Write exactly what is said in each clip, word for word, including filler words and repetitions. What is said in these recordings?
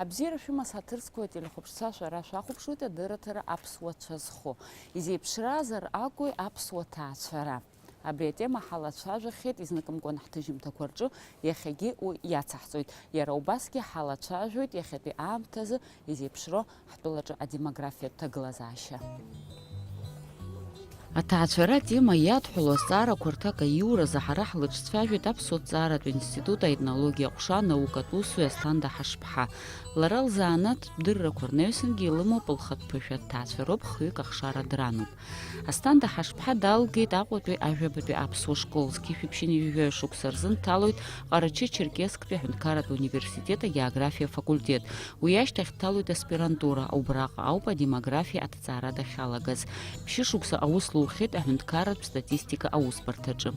Абзиара шәымаз ҳаҭыр зқәу ателехәаԥшцәа, шәара шәахәаԥшуеит адырраҭара аԥсуа цәа зху. Изеиԥшразар акәи аԥсуа ҭаацәара? Абри атема ҳалацәажәахьеит изныкымкәан ҳҭыжьымҭақәа рҿы, иахьагьы уи иацаҳҵоит. Иара убасгьы ҳалацәажәоит иахьатәи аамҭазы изеиԥшроу ҳтәылаҿы адемографиатә ҭагылазаашьа. Аҭаацәара атема иадҳәалоу азҵаарақәа рҭак аиуразы ҳара ҳлыҿцәажәеит Аԥсуа ҭҵааратә институт аетнологиа ҟәша анаукатә усзуҩ Асҭанда Ҳашԥҳа. Лара лзанааҭтә дыррақәа рнаҩсангьы илымоуп лхатә ԥышәа, дҭаацәароуп, хҩык ахшара дрануп. Асҭанда Ҳашԥҳа далгеит Аҟәатәи ажәабатәи аԥсуа школ, зқьи жәшәи ԥшьынҩажәи жәаҩа шықәса рзы дҭалоит Ҟарачы-Черкессктәи аҳәынҭқарратә университет агеографиа афакультет. Уи ашьҭахь дҭалоит аспирантура, убраҟа ауп адемографиа аҭҵаара дахьалагаз. Ԥшьышықәса аус лухьеит аҳәынҭқарратә статистика аусбарҭаҿы.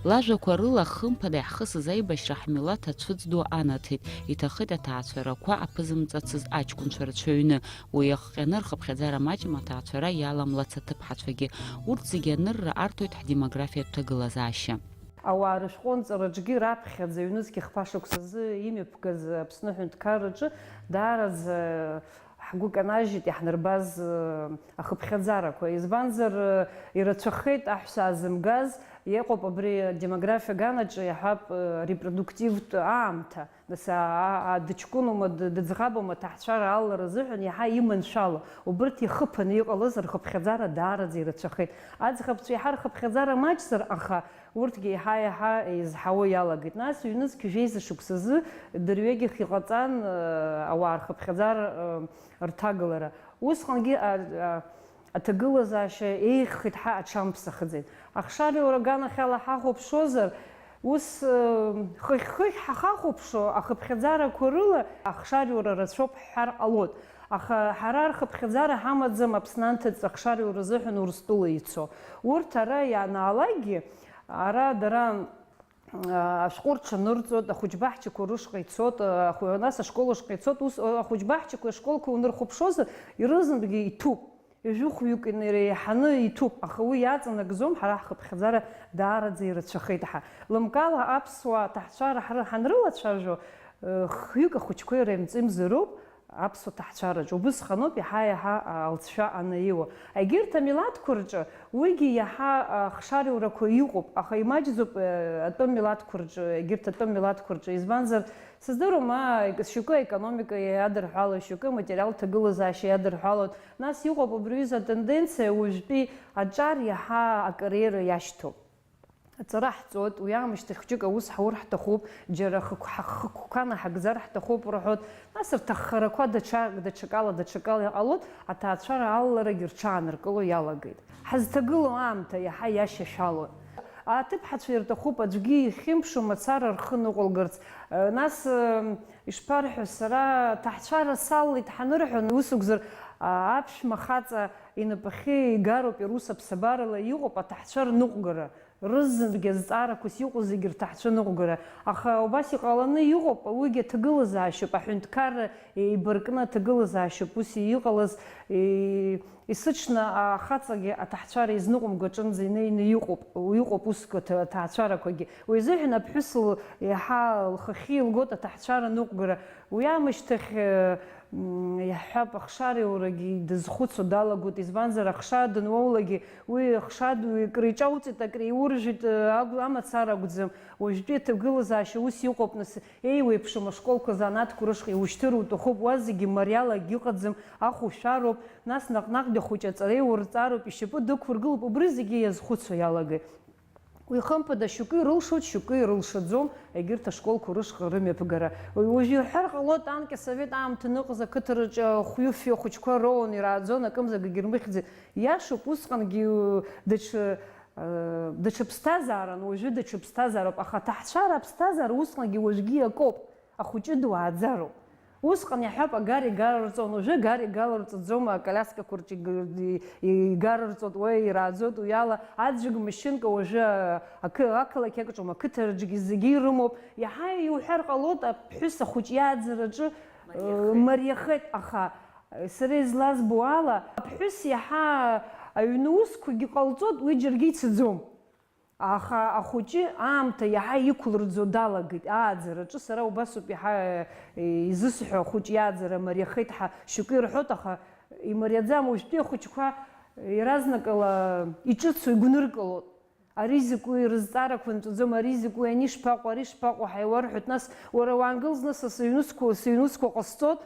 Лажәақәа рыла, хымԥада иаҳхысыз аибашьра ҳмилаҭ ацәыӡ ду анаҭеит, иҭахеит аҭаацәарақәа аԥызымҵацыз аҷкәынцәа рацәаҩны, уи иахҟьаны рхыԥхьаӡара маҷым аҭаацәара иаламлац аҭыԥҳацәагьы. Урҭ зегьы анырра арҭоит ҳдемографиатә ҭагылазаашьа. Ауаа рышәҟәы анҵараҿгьы раԥхьаӡа ҩнызқь хԥа шықәсазы имҩаԥгаз Аԥсны аҳәынҭқарраҿы даараӡа ҳгәы канажьит иаҳнарбаз, э, ахыԥхьаӡарақәа. Избанзар, э, ирацәахеит аҳәса аазымгаз, иҟоуп абри адемографиа аганаҿы, иаҳҳәап, э, репродуктивтә аамҭа. Нас, а, а, а, дыҷкәыноума, д-, дыӡӷабума, аҭаацәара алалара азыҳәан иаҳа иманшәало. Убырҭ ихыԥаны иҟалаз рхыԥхьаӡара даараӡа ирацәахеит. Аӡӷабцәа иаҳа рхыԥхьаӡара маҷзар, аха урҭгьы еиҳа-еиҳа еизҳауа иалагеит. Нас ҩнызқь жәеиза шықәсазы дырҩегьых иҟаҵан, э, ауаа рхыԥхьаӡара, э, рҭагылара. Усҟангьы, а, а, аҭагылазаашьа еиӷьхеит ҳәа аҽамԥсахӡеит. Ахшариура аганахьала ҳахәаԥшуазар, ус, э, хыхь-хыхь ҳахахәаԥшуа ахыԥхьаӡарақәа рыла ахшариура рацәоуп ҳҳәар ҟалоит. Аха ҳара рхыԥхьаӡара ҳамаӡам Аԥсны анҭыҵ ахшариура азыҳәан Урыстәыла ицо. Урҭ ара ианаалакгьы, ара дара, а, ашәҟәы рҽанырҵоит, ахәыҷбаҳчақәа рышҟа ицоит, а, ахәы-, нас ашкол ашҟа ицоит, ус, а, ахәыҷбаҳчақәеи ашколқәеи унархәаԥшуазар, ирызынтәгьы иҭәуп. Ҩажәи хәҩык инареиҳаны иҭәуп, аха уи иаҵанакӡом, ҳара ҳхыԥхьаӡара даараӡа ирацәахеит ҳәа. Лымкаала аԥсуаа аҭаацәара ҳры-, ҳанрылацәажәо, э, хҩык ахәыҷқәа ирымҵимзароуп аԥсуа ҭаацәараҿы. Убысҟаноуп иаҳа-иаҳа алҵшәа анаиуа. Егьырҭ амилаҭқәа рҿы уигьы иаҳа ахшариурақәа иҟоуп, аха имаҷӡоуп, э, атәым милаҭқәа рҿы, егьырҭ атәым милаҭқәа рҿы. Избанзар, сыздыруам, аа, ек-, шьоукы аекономика иадырҳәалоит, шьоукы аматериалтә ҭагылазаашьа иадырҳәалоит. Нас иҟоуп абри аҩыза атенденциа, уажәтәи аҿар иаҳа акариера иашьҭоуп. Аҵара ҳҵоит, уи аамышьҭахь хәҷык аус ҳаур ҳҭахуп, џьара хықә-, ҳа-, хықәқәа наҳагӡар ҳҭахуп рҳәоит. Нас рҭаххарақәа даҽа, даҽакала, даҽакала иҟалоит, аҭаацәара алаларагьы рҽааныркыло иалагеит. Ҳазҭагылоу аамҭа иаҳа иашьашәалоит. Аҭыԥҳацәа ирҭахуп аӡәгьы ихьымԥшуа мацара рхы ныҟәылгарц. Нас, ишԥарҳәо, сара аҭаацәара салалеит ҳанырҳәа, усыгәзар, аԥшәма хаҵа инапахьы игароуп, ирус аԥсабарала иҟоуп аҭаацәа рныҟәгара. Рызынтәгьы азҵаарақәас иҟоу зегьы рҭаацәа ныҟәгара. Аха убас иҟаланы иҟоуп, уигьы аҭагылазаашьоуп, аҳәынҭқарра еибаркны аҭагылазаашьоуп ус иҟалаз, и-, Есыҽны ахаҵагьы аҭаацәара изныҟәымго аҿынӡа инеины иҟоуп, иҟоуп уск аҭа-, аҭаацәарақәагьы. Уи азыҳәан аԥҳәыс л-, иаҳа лхахьы илгоит аҭаацәара ныҟәгара. Уи аамышьҭахь, м, иаҳҳәап, ахшариурагьы дызхәыцуа далагоит, избанзар, ахша дануоулагьы, уи ахша ду акры иҿауҵит, акры иуржәит, агә-, амацара акәӡам. Уажәтәи аҭагылазаашьа ус иҟоуп, нас, еиуеиԥшым ашколқәа, азанааҭқәа рышҟа иушьҭыр уҭахуп, уа зегьы мариала акгьы ыҟаӡам, ахәшәароуп. Нас наҟ-наҟгьы ахәыҷы аҵареи урҵароуп, ишьапы дықәыргылоуп, убри зегьы иазхәыцуа иалагеит. Уи хымԥада, шьоукы ирылшоит, шьоукы ирылшаӡом, егьырҭ ашколқәа рышҟа рымҩаԥгара. Уи уажә иуҳәар ҟалоит, анкьа асовет аамҭа аныҟаз ақыҭараҿы хәҩы-фҩы ахәыҷқәа роуан, ирааӡон, акымзарак егьырмыхьӡеит. Иашоуп, усҟангьы, ы, даҽа, ы, даҽа ԥсҭазааран, уажәы даҽа ԥсҭазаароуп, аха аҭаацәара аԥсҭазаара усҟангьы уажәгьы иакоуп, ахәыҷы дуааӡароуп. Усҟан иаҳҳәап, агара игарырҵон, уажәы агара игаларҵаӡом, аколиаскақәа рҿы иг-, и-, игарырҵоит, уа ирааӡоит, уи ала аӡәык машьынк уажәы ақы-, ақалақь аҿы, ақыҭараҿгьы зегьы ирымоуп. Иаҳа иуҳәар ҟалоит, аԥҳәыс ахәыҷ иааӡараҿы, э, мариахеит, аха, э, сара излазбо ала, аԥҳәыс иаҳа аҩны усқәагьы ҟалҵоит, уи џьаргьы ицаӡом. Аха ахәыҷы аамҭа иаҳа иқәлырӡо далагеит. Ааӡараҿы сара убасоуп иаҳа, э, изысҳәо, ахәыҷ иааӡара мариахеит ҳәа шьоукы ирҳәоит, аха имариаӡам. Уажәтәи ахәыҷқәа иаразнакала иҿыцу, игәныркылоит. Ари закәи, рызҵаарақәа нҵәаӡом, ари закәи, ани шԥаҟоу, ари шԥаҟоу ҳәа иуарҳәоит, нас уара уаангыл, зны са сыҩнуцқәа, сыҩнуцқәа ҟасҵоит,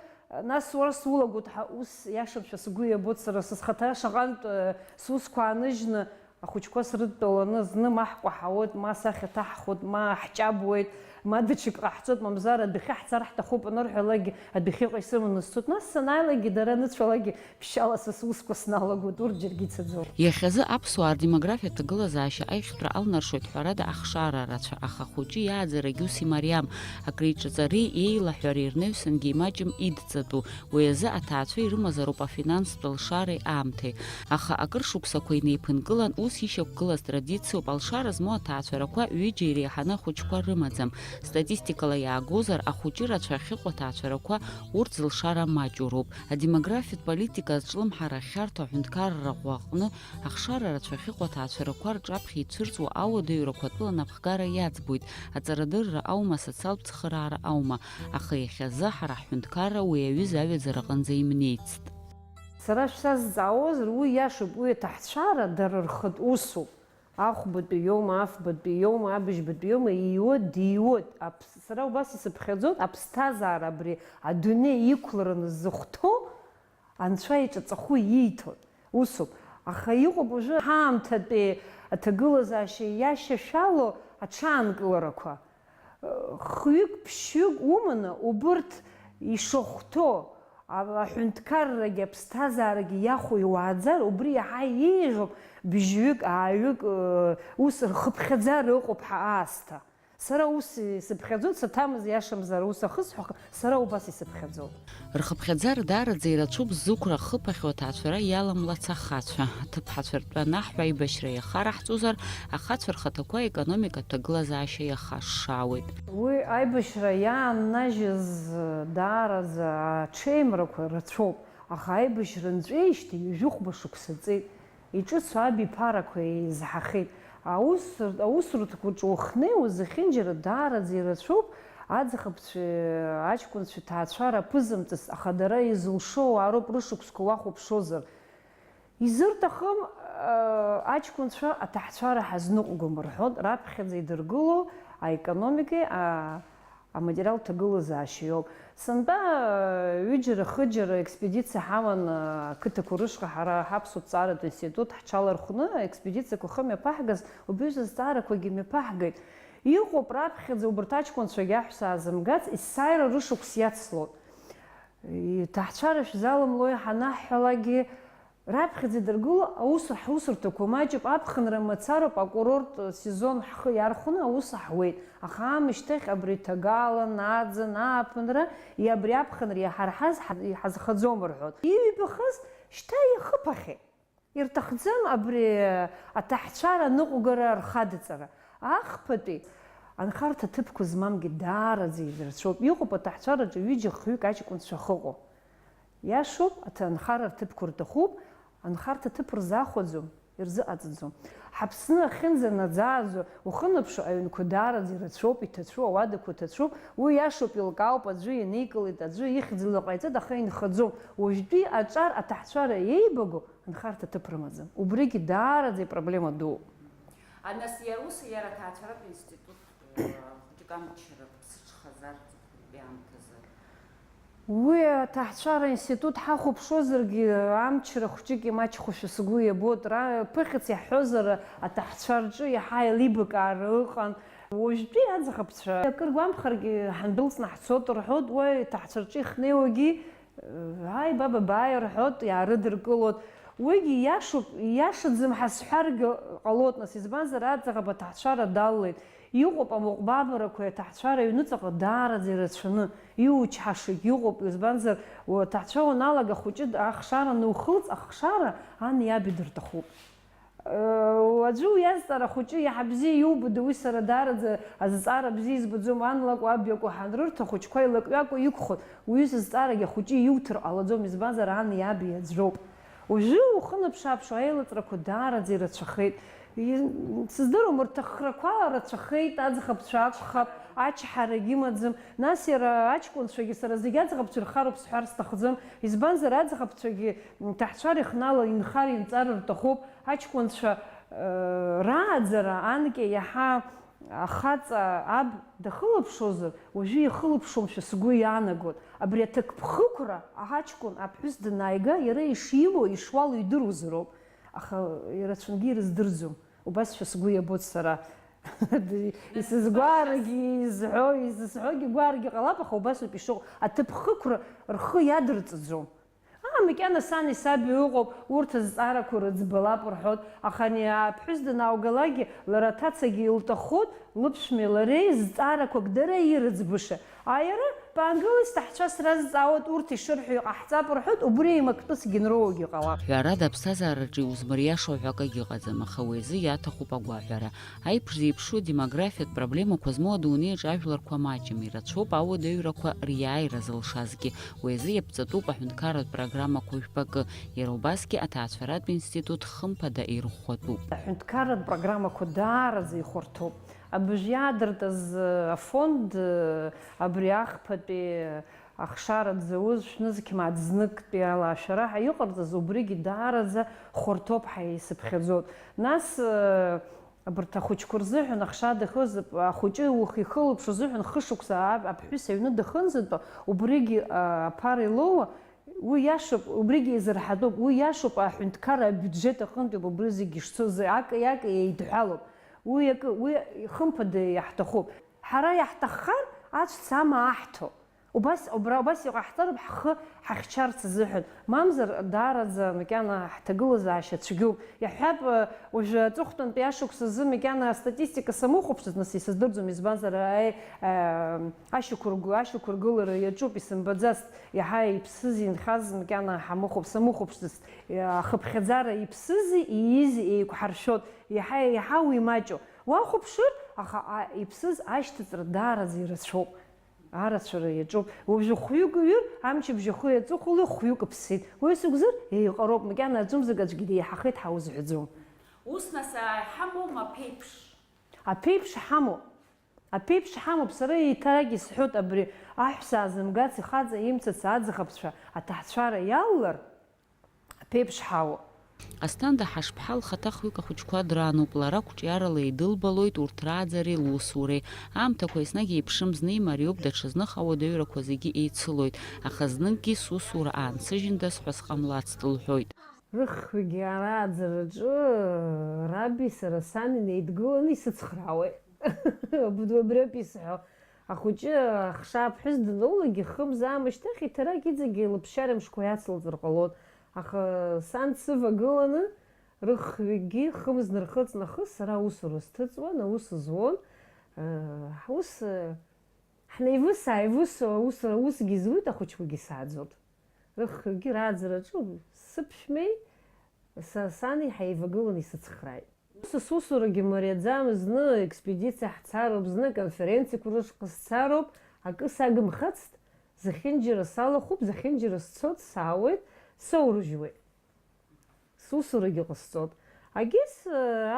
нас уара сулагоит ҳәа, ус иашамшәа сгәы иабоит сара, са схаҭа шаҟантә, э, сусқәа ааныжьны, ахәыҷқәа срыдтәаланы, зны ма ҳкәаҳауеит, ма асахьа ҭаҳхуеит, ма ҳҷабуеит, ма даҽак ҟаҳҵоит, мамзар адәахьы ҳцар ҳҭахуп анырҳәалакгьы, адәахьыҟа исыманы сцоит, нас санааилакгьы дара аныцәалакгьы ԥшьшьала са сусқәа сналагоит, урҭ џьаргьы ицаӡом. Иахьазы аԥсуаа рдемографиатә ҭагылазаашьа аихтәра алнаршоит, ҳәарада, ахшара рацәа, аха ахәыҷы иааӡарагь ус имариам, акреиҿаҵареи еилаҳәареи рнаҩсангьы имаҷым идҵатәу, уи азы аҭаацәа ирымазароуп афинанстә алшареи аамҭеи. Аха акыр шықәсақәа инеиԥынкылан, ус ишьақәгылаз традициоуп, алшара змоу аҭаацәарақәа ҩыџьа иреиҳаны ахәыҷқәа рымаӡам. Статистикала иаагозар, ахәыҷы рацәа ахьыҟоу аҭаацәарақәа урҭ зылшара маҷу роуп. Адемографиатә политика азҿлымҳара ахьарҭо аҳәынҭқарра ӷәӷәа аҟны ахшара рацәа ахьыҟоу аҭаацәарақәа рҿаԥхьа ицәырҵуа ауадаҩрақәа атәыла анапхгара иаӡбоит, аҵарадырра аума, асоциалтә цхыраара аума, аха иахьазы ҳара ҳҳәынҭқарра уи аҩыза аҩаӡара аҟынӡа имнеицт. Сара шәсазҵаауазар, уи иашоуп, уи аҭаацәара дара рхатә усуп. Ахәбатәи иоума, афбатәи иоума, абыжьбатәи иоума, ииуеит, дииуеит. Аԥс-, сара убас исыԥхьаӡоит, аԥсҭазаара абри адунеи иқәлараны зыхәҭоу Анцәа иҿаҵахәы ииҭоит. Усоуп. Аха иҟоуп уажәы ҳаамҭатәи аҭагылазаашьа иашьашәало аҽаанкыларақәа. Хҩык, ԥшьҩык уманы, убырҭ ишахәҭоу, а-, аҳәынҭқаррагьы аԥсҭазаарагьы иахәо иуааӡар, убри иаҳа еиӷьуп бжьҩык, ааҩык, ы, ус рхыԥхьаӡара ыҟоуп ҳәа аасҭа. Сара ус исыԥхьаӡоит, саҭамыз, иашамзар, ус ахысҳәаха, сара убас исыԥхьаӡоит. Рхыԥхьаӡара даараӡа ирацәоуп зықәра хыԥахьоу аҭаацәара иаламлац ахацәа. Аҭыԥҳацәа ртәы анаҳҳәа, аибашьра иахараҳҵозар, ахацәа рхаҭақәа аекономикатә ҭагылазаашьа иахашшаауеит. Уи аибашьра иааннажьыз даараӡа аҽеимрақәа рацәоуп, аха аибашьра нҵәеижьҭеи ҩажәихәба шықәса ҵеит. Иҿыцу абиԥарақәа еизҳахеит. Аус, аусурҭақәа рҿы уахнеиуа зехьынџьара даараӡа ирацәоуп аӡӷабцәеи аҷкәынцәеи ҭаацәара аԥызамҵыц, аха дара изылшо ауаа роуп рышықәсқәа уахәаԥшуазар. Изырҭахым, э, аҷкәынцәа аҭаацәара ҳазныҟәгом рҳәоит, раԥхьаӡа идыргыло аекономикеи, а-, аматериалтә ҭагылазаашьа иоуп. Сынтәа, э, ҩыџьара-хыџьара експедициа ҳаман, э, ақыҭақәа рышҟа ҳара ҳаԥсуа ҭҵааратә институт ҳҽалархәны, аекспедициақәа ахы мҩаԥаҳгаз, убри азҵаарақәагьы мҩаԥаҳгеит. Иҟоуп раԥхьаӡа убарҭ аҷкәынцәагьы аҳәса аазымгац, есааира рышықәс иацлон. Иҭаацәара шәзалымлои ҳанаҳҳәалакгьы, раԥхьаӡа идыргыло аус, ҳусурҭақәа маҷуп, аԥхынра мацароуп, акурорт сезон ҳхы иархәаны аус ҳуеит, аха аамышьҭахь абри ҭагалан, аӡын, ааԥынра, иа-, абри аԥхынра иаҳарҳаз ҳа-, иҳазхаӡом рҳәоит. Иҩбахаз шьҭа иахыԥахьеит. Ирҭахӡам абри аҭаацәара аныҟәгара рхадаҵара. Ахԥатәи анхарҭа ҭыԥқәа змамгьы даараӡа ирацәоуп. Иҟоуп аҭаацәараҿы ҩыџьа-хҩык аҷкәынцәа ахьыҟоу. Иашоуп, аҭ-, анхара рҭыԥқәа рҭахуп, анхарҭа ҭыԥ рзахәаӡом, ирзыҟаҵаӡом. Ҳаԥсны ахьынӡанаӡааӡо ухынаԥшуа аҩнқәа даараӡа ирацәоуп, иҭацәу, ауадақәа ҭацәуп, уи иашоуп, илкаауп, аӡәы ианикылеит, аӡәы ихьӡала ҟаиҵеит, аха инхаӡом. Уажәтәи аҿар аҭаацәара еибаго анхарҭа ҭыԥ рымаӡам. Убригьы даараӡа ипроблема дууп. А нас иара ус, иара аҭаацәаратә институт, э, хәыҷык амчра ԥсыҽхазар, ҵыхәтәантәи аамҭазы? Уи аҭаацәара институт ҳахәаԥшуазаргьы, амчра хәҷык имаҷхошәа сгәы иабоит. Ра-, ԥыхьац иаҳҳәозар, аҭаацәа рҿы иаҳа еилибакаара ыҟан. Уажәтәи аӡӷабцәа, акыр гәамԥхаргьы, ҳандәылҵны ҳцоит рҳәоит, уи аҭаацәа рҿы ихнеиуагьы, Ааи, баба, бааи, рҳәоит, иаарыдыркылоит. Уигьы иашоуп, иашаӡам ҳәа сҳәаргьы ҟалоит, нас, избанзар, аӡӷаб аҭаацәара далалеит. Иҟоуп амыҟәбабарақәеи аҭаацәара аҩныҵҟа даараӡа ирацәаны, иучҳашагь ыҟоуп, избанзар, уа-, аҭаацәа уаналага, ахәыҷы д-, ахшара анухылҵ, ахшара ани иаби дырҭахуп. Аӡәы уи азҵаара хәыҷы иаҳа бзиа иубода, уи сара даараӡа азҵаара бзиа избаӡом, ан лакәу аб иакәу ҳанрырҭ, ахәыҷқәа илакҩакуа иқәхоит, уи зызҵаарагьы ахәыҷы иуҭар ҟалаӡом, избанзар, ани аби аӡәроуп. Уажәы ухынаԥш-ааԥшуа аилыҵрақәа даараӡа ирацәахеит, Сыздыруам, рҭахрақәа рацәахеит, аӡӷабцәа акәхап, ачҳарагь имаӡам. Нас иара аҷкәынцәагьы сара зегь аӡӷабцәа ирхароуп сҳәар сҭахӡам. Избанзар, аӡӷабцәагьы ҭаҳцәар ихнала инхар-инҵар рҭахуп. Аҷкәынцәа, э, рааӡара анкьа иаҳа ахаҵа аб дахылаԥшозар, уажәы ихылаԥшуамшәа сгәы иаанагоит. Абри аҭакԥхықәра аҷкәын аԥҳәыс данааига, иара ишимоу, ишуало идыруазароуп. Аха ирацәангьы ирыздырӡом. Убасшәа сгәы иабоит сара. Исызгәаарагьы изҳәо, изысҳәогьы гәаарагьы ҟалап, аха убасоуп ишыҟоу. Аҭыԥхықәра рхы иадырҵаӡом. Аа, макьана сани саби ыҟоуп, урҭ азҵаарақәа рыӡбалап рҳәоит, аха ани аԥҳәыс данааугалакгьы, лара аҭацагьы илҭахоит, лыԥшәмеи лареи зҵаарақәак дара ирыӡбыша. Аиара, паангылеи, сҭаҳцәа сразҵаауеит, урҭ ишырҳәо иҟаҳҵап рҳәоит, убри еимактәысгьы нроуагьы ҟалап. Ҳәарада, аԥсҭазаараҿы иузмыриашо ҳәа акагьы ыҟаӡам, аха уи азы иаҭахуп агәаҳәара. Аиԥш зеиԥшу демографиатә проблемақәа змоу адунеиаҿ ажәларқәа маҷым, ирацәоуп ауадаҩрақәа риааира зылшазгьы. Уи азы иаԥҵатәуп аҳәынҭқарратә программақәа жәпакы, иара убасгьы аҭаацәаратә институт хымԥада ирӷәӷәатәуп. Аҳәынҭқарратә программақәа даараӡа ихәарҭоуп. Абыржә иаадыртыз, э, афонд, э, абри ахԥатәи ахшара дзауз шәнызқь мааҭ зныктәи ала ашәара ҳәа иҟарҵаз, убригьы даараӡа хәарҭоуп ҳәа исыԥхьаӡоит. Нас, э, абарҭ ахәыҷқәа рзыҳәан ахшара дахьоз, ахәыҷы ухы ихылаԥшуа азыҳәан хышықәса ап-, аԥҳәыс аҩны дахынӡатәа, убригьы, а, аԥара илоуа, уи иашоуп, убригьы изырҳатәуп, уи иашоуп, аҳәынҭқарра абиуџьет аҟынтәи убри зегьы ишцоз акы-акы еидҳәалоуп. Уи акы, уи хымԥада иаҳҭахуп. Ҳара иаҳҭаххар, аҵәца амаа аҳҭо. Убас, убра, убас иҟаҳҵароуп ҳхы ҳахьчарц азыҳәан. Мамзар, даараӡа макьана ҳҭагылазаашьа цәгьоуп. Иаҳҳәап, уажәы аҵыхәтәантәи ашықәс азы макьана астатистика самыхәаԥшӡац, нас исыздырӡом, избанзар, аи, э, ашьақәыргә-, ашьақәыргылара иаҿуп, исымбаӡацт, иаҳа иԥсыз инхаз макьана ҳамыхәаԥ-, самыхәаԥшӡацт. Ахыԥхьаӡара иԥсызи иизи еиқәҳаршәоит, иаҳа, иаҳа уимаҷу. Уахәаԥшыр, аха, а, иԥсыз ашьҭыҵра даараӡа ирацәоуп. Арацәара иаҿуп. Уажәы хәҩык уҩыр, амчыбжь ахы иаҵыхәало хәҩык ԥсит. Уи сыгәзыр, еиҟароуп, макьана аӡәымзак аӡәгьы деиҳахеит ҳәа узҳәаӡом. Ус нас, а, ҳамоума аԥеиԥш? Аԥеиԥш ҳамоуп. Аԥеиԥш ҳамоуп, сара еиҭарак исҳәоит абри, аҳәса аазымгац, ихаҵа имцац аӡӷабцәа аҭаҳцәара иалалар, аԥеиԥш ҳауа. Асҭанда Ҳашԥҳа лхаҭа хҩык ахәыҷқәа дрануп, лара қәҿиарала идылбалоит урҭ рааӡареи лусуреи. Аамҭақәа еснагь еиԥшым, зны имариоуп, даҽазных ауадаҩрақәа зегьы еицылоит, аха зныкгьы сусура аансыжьындаз ҳәа сҟамлацт лҳәоит. Рыхҩыкгьы арааӡараҿы раби сара сани неидгыланы исыцхраауеит. Абри, абри ауп исҳәо. Ахәыҷы ахшаа аԥҳәыс даноулакгьы, хымз аамышьҭахь иҭарак иҵегьы лыԥсшьара мшқәа иацылҵар ҟалон. Аха сан дсывагыланы, рыхҩыкгьы хымз нырхыҵ нахыс, сара аусура сҭыҵуан, аус зуон. Э, ус, э, ҳнеивыс-ааивыс аус, аусгьы зуит, ахәыҷқәагьы сааӡоит. Рыхҩыкгьы рааӡараҿы сыԥшәмеи са-, сани ҳаивагыланы исыцхрааит. Ус сусурагьы мариаӡам, зны експедициа ҳцароуп, зны аконференциақәа рышҟа сцароуп, акы сагымхацт, зехьынџьара салахәуп, зехьынџьара сцоит, саауеит, соурыжьуеит. Сусурагьы ҟасҵоит. Агьыс,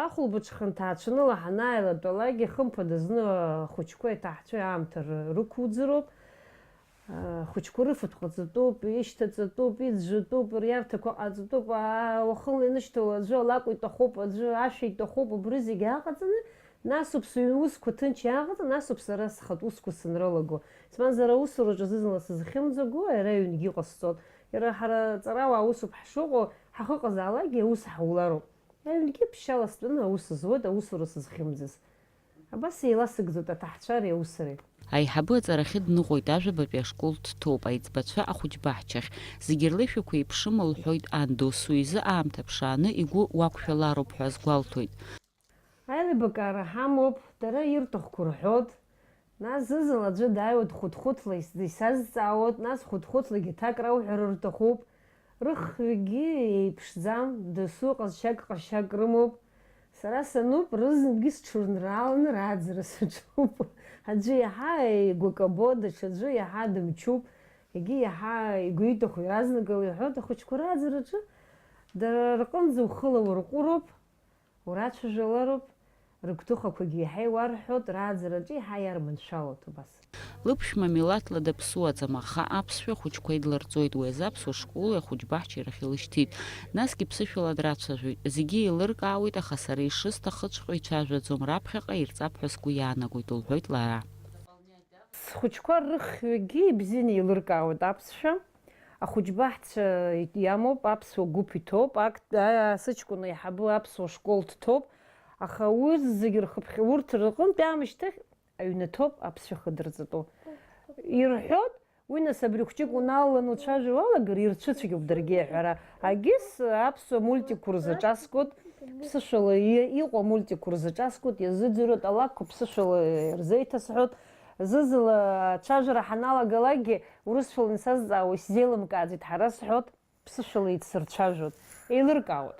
ахәылбыҽха нҭаацәанала ҳанааилатәалакгьы, хымԥада зны ахәыҷқәеи аҭаҳцәеи аамҭа ры-, рықәуӡыроуп. Ахәыҷқәа рыфатә ҟаҵатәуп, ишьҭаҵатәуп, иӡәӡәатәуп, риарҭақәа ҟаҵатәуп, аа, уахынла инышьҭало аӡәы алакә иҭахуп, аӡәы ашәа иҭахуп, убри зегьы ааҟаҵаны, насоуп сыҩн усқәа ҭынч иааҟаҵаны, насоуп сара схатә усқәа санрылаго. Избанзар, аусураҿы зны-зынла сызхьымӡаго, иара аҩнгьы ҟасҵоит. Иара ҳара ҵарауаа усуп ҳшыҟоу, ҳахыҟазаалакгьы аус ҳаулароуп. Аҩнгьы ԥшьшьала стәаны аус зуеит, аусура сызхьымӡаз. Абас еиласыгӡоит аҭаҳцәареи аусуреи. Аиҳабы аҵарахьы дныҟәоит, ажәабатәи ашкол дҭоуп, аиҵбацәа ахәыҷбаҳчахь. Зегьы рлеишәақәа еиԥшым, лҳәоит ан досу изы аамҭа ԥшааны игәы уақәшәалароуп ҳәа азгәалҭоит. Аилибакаара ҳамоуп, дара ирҭахқәоу рҳәоит. Нас зны-зынла аӡәы дааиуеит хәыҭхәыҭла ис-, исазҵаауеит, нас хәыҭхәыҭлагьы аҭак рауҳәар рҭахуп. Рыхҩыкгьы еиԥшӡам, дасу ҟазшьак-ҟазшьак рымоуп. Сара сануп, рызнынгьы сҽырнрааланы рааӡара саҿуп. Аӡәы иаҳа игәы кабо, даҽаӡәы иаҳа дымчуп, егьи иаҳа игәы иҭаху иаразнакала иҳәоит, ахәыҷқәа рааӡараҿы дара рҟынӡа ухыла урҟәыроуп. Урацәажәалароуп, рыгәҭыхақәагьы еиҳа иуарҳәоит, рааӡараҿы еиҳа иарманшәалоит убас. Лыԥшәма милаҭла даԥсуаӡам, аха аԥсшәа ахәыҷқәа идларҵоит, уи азы аԥсуа школи ахәыҷбаҳчеи рахь илышьҭит. Насгьы ԥсышәала драцәажәоит. Зегьы еилыркаауеит, аха сара ишысҭахыҵәҟьо ицәажәаӡом, раԥхьаҟа ирҵап ҳәа сгәы иаанагоит, лҳәоит лара. Схәыҷқәа рыхҩыкгьы ибзианы еилыркаауеит аԥсшәа. Ахәыҷбаҳча иамоуп, аԥсуа гәыԥ иҭоуп, ак-, а, сыҷкәын аиҳабы аԥсуа школ дҭоуп, аха урҭ зегьы рхыԥхь-, урҭ рҟынтә аамышьҭахь аҩнаҭоуп аԥсшәа хыдырҵатәу. Ирҳәоит, уи нас абри хәҷык уналаланы уцәажәо уалагар, ирцәыцәгьоуп даргьы аҳәара. Агьыс аԥсуа мультикқәа рзы ҿаскуеит, ԥсышәала и-, иҟоу амультикқәа рзы ҿаскуеит, иазыӡырҩуеит, алакәқәа ԥсышәала рзеиҭасҳәоит. Зызла ацәажәара ҳаналагалакгьы, урысшәала ансазҵаауа исзеилымкааӡеит ҳәа расҳәоит, ԥсышәала еицсырцәажәоит. Еилыркаауеит.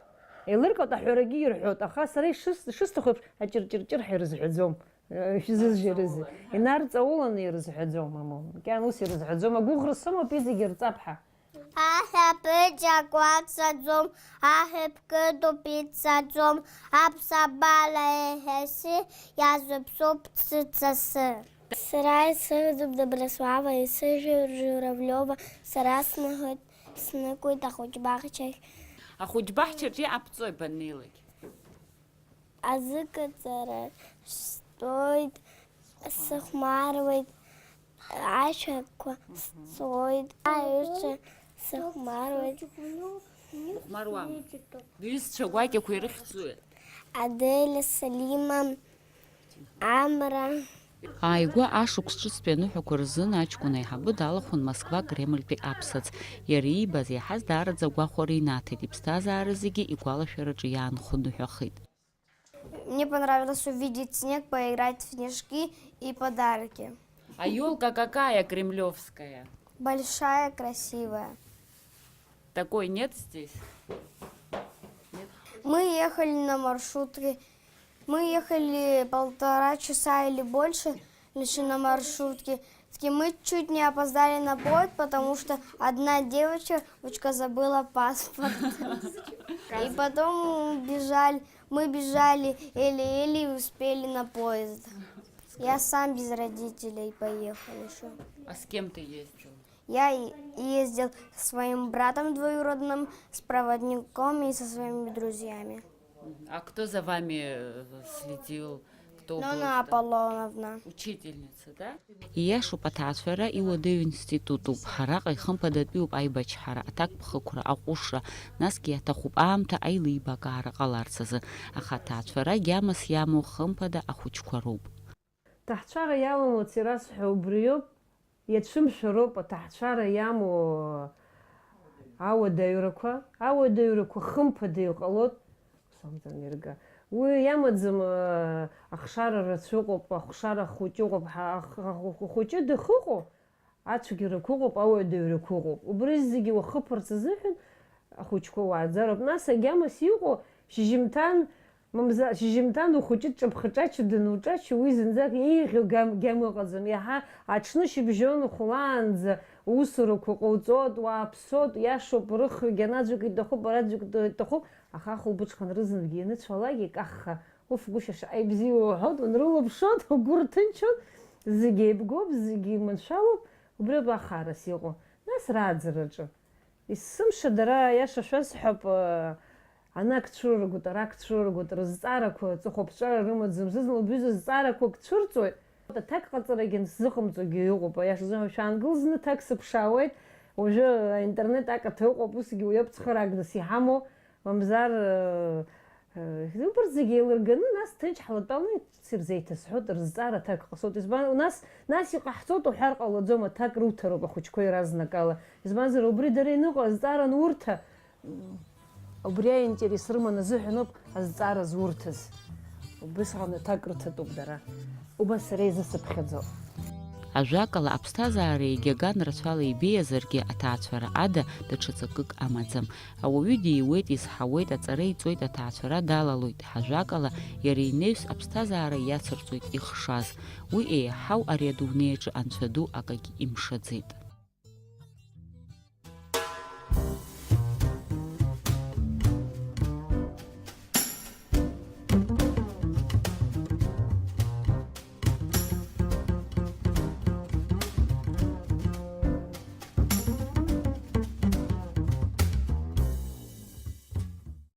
Еилыркаауеит, аҳәарагьы ирҳәоит, аха сара ишыс-, ишысҭаху еиԥш, аҷырҷырҷыр ҳәа ирызҳәаӡом. Э, шәзызжьарызеи? Инарҵауланы ирызҳәаӡом, мамоу. Макьана ус ирызҳәаӡом, агәыӷра сымоуп, изегьы рҵап ҳәа. Аҳәа быџьак уацаӡом, аҳәа бкыдуп ицаӡом, аԥсабара еиҳа сы, иазыԥсоуп цыцасы. Сара исыхьӡуп Доброслава, исыжәлоит Журавлиова, сара снагоит, снагоит ахәыҷбаҳчахь. Ахәыҷбаҳчаҿ иҟабҵои баннеилак? Азыҟаҵара стәоит, сыхәмаруеит, ашәақәа сҵоит, аҩызцәа сыхәмаруеит. Ухәмаруама? Бҩызцәа гәакьақәа ирыхьӡуи? Аделя, Салима, Амра. Ааигәа ашықәс ҿыцтәи аныҳәақәа рзын аҷкәын аиҳабы далахәын Москва Кремльтәи аԥсаӡ. Иара иибаз иаҳаз даараӡа агәахәара инаҭеит, иԥсҭазаара зегьы игәалашәараҿы иаанхоныҳәахеит. Мне понравилось увидеть снег, поиграть в снежки и подарки. А ёлка какая кремлевская? Большая, красивая. Такой нет здесь? Мы ехали на маршрутке. Мы ехали полтора часа или больше, лишь на маршрутке. Таки мы чуть не опоздали на поезд, потому что одна девочка, девочка забыла паспорт. И потом бежали, мы бежали, еле-еле успели на поезд. Я сам без родителей поехал еще. А с кем ты ездил? Я е- ездил со своим братом двоюродным, с проводником и со своими друзьями. А кто за вами э, следил? Кто был? Нана Аполлоновна. Учительница, да? Ииашоуп, аҭаацәара иуадаҩу институтуп. Араҟа ихымԥадатәиуп аибачҳара, аҭакԥхықәра, аҟәышра, насгьы иаҭахуп аамҭа аилибакаара ҟаларц азы. Аха аҭаацәара гьамас иамоу хымԥада ахәыҷқәа роуп. Ҭаацәара иалоу мацара сҳәа убриоуп, иацәымшәароуп аҭаацәара иамоу ауадаҩрақәа. Ауадаҩрақәа хымԥада иҟалоит, ус акәӡам ирга. Уи иамаӡам, ахшара рацәа ыҟоуп, ахшара хәыҷы ыҟоуп, ах-, ах-, хәыҷы дахыҟоу, ацәгьарақәа ыҟоуп, ауадаҩрақәа ыҟоуп. Убри зегьы уахыԥарц азыҳәан ахәыҷқәа уааӡароуп. Нас агьамас иҟоу, шьыжьымҭан, мамзар, шьыжьымҭан ухәыҷы дҿаԥха-ҿача дануҿача, уи зынӡак еиӷьу гьам-, гьама ыҟаӡам. Иаҳа аҽны шьыбжьон хәлаанӡа усурақәа ҟауҵоит, уааԥсоит, иашоуп, рыхҩык аӡәык иҭахуп, ара аӡәык иҭахуп, аха ахәылбыҽха анрызынгьы ианыцәалак икахха, уф, гәышьа шаҟа ибзиоу уҳәоит, уанрылаԥшоит, угәы рҭынчуеит, зегь еибгоуп, зегь еиманшәалоуп, убри ауп ахаарас иҟоу. Нас рааӡараҿы. Есымша дара, аиаша шәасҳәап, ана ак цәырыргоит, ара ак цәырыргоит, рызҵаарақәа ҵыхәаԥҵәара рымаӡам, зны-зынла убҩыза зҵаарақәак цәырҵуеит. Аҭак ҟаҵарагьы сзыҟамҵогьы ыҟоуп, аиаша зыҳәа, шәаангыл зны ҭак сыԥшаауеит, уажәы аинтернет акаҭа ыҟоуп, усгьы уи ауп цхыраагныс иҳамоу, мамзар, э, э, убарҭ зегьы еилырганы, нас ҭынч ҳлатәалан, ц-, ирзеиҭасҳәоит, рызҵаара аҭак ҟасоит. Избан, нас, нас иҟаҳҵоит уҳәар ҟалаӡом, аҭак руҭароуп ахәыҷқәа иаразнакала. Избанзар, убри дара иныҟәо азҵаара анурҭа, м, убри аинтерес рыманы азыҳәаноуп азҵаара зурҭаз. Убысҟан аҭак рыҭатәуп дара. Убас сара изысыԥхьаӡо. Ажәакала, аԥсҭазаара егьаган рацәала ибеиазаргьы, аҭаацәара ада даҽа ҵакык амаӡам. Ауаҩы диуеит, изҳауеит, аҵара иҵоит, аҭаацәара далалоит, ажәакала, иара инаҩс аԥсҭазаара иацырҵоит ихшаз. Уи еиҳау ари адунеиаҿы Анцәа ду акагь имшаӡеит.